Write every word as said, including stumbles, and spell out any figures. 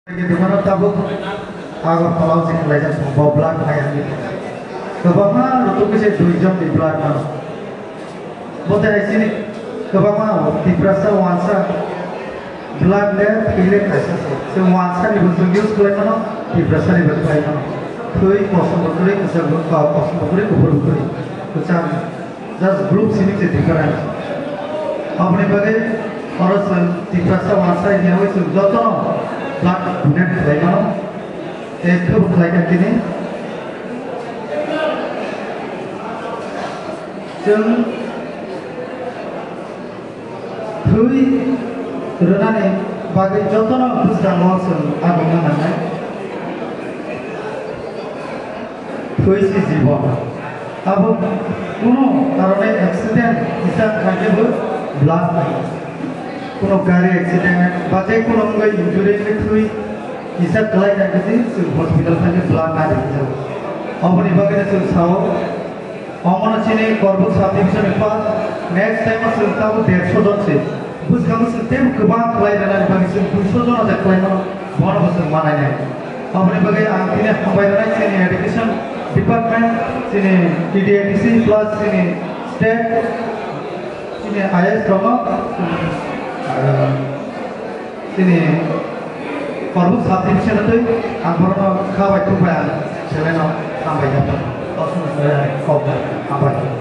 Bumano tabuk Agartala o se khlaijak song bo blood khai ani. Kwbangma rutuk se dui jon ni blood mano. Bo te hai chini kwbangma o Tiprasa wansa blood le thwi le kaisa se. Se wansa ni bo se use khlai mano, Tiprasa ni bo khlai mano. Thwi kosom bo kwrwi, kwchak bo, ah, kosom bo kwrwi, kuphur bo kwrwi. Kwcham. Just group simi se difference. Aboni bagwi oro chwng Tiprasa wansa ni yawi chwng jotono blood donate khlai mano. Tei khe bo khlai kha tini. Chwng thwi rwnani bagwi jotono bwskango chwng agungna nangnai. Thwi si jibon. Abo kuno karone accident kisa khaikhe bo blood nai. Kuno gari accident ba je kuno wngwi injury wngwi thwi kisa kwlai khaikhe si chwng hospital thangwi blood nai rijak. Oboni bagwi chwng sao, omono chini Korbuk subdivision ni first, next time o chwng tabo derso jon se. Bwskango chwng teibo kwbang khlai rwnani bagwi chwng duiso jona se khlai mano, bono bo chwng manai nai. Aboni bagwi ang tini hambai rwnai chini education department, chini T D A D C plus chini state, chini I A S rokno, ah, chini Korbuk subdivision twi ang borokno kha bai thuk bai ang seleno hambai kha. Kok hambai.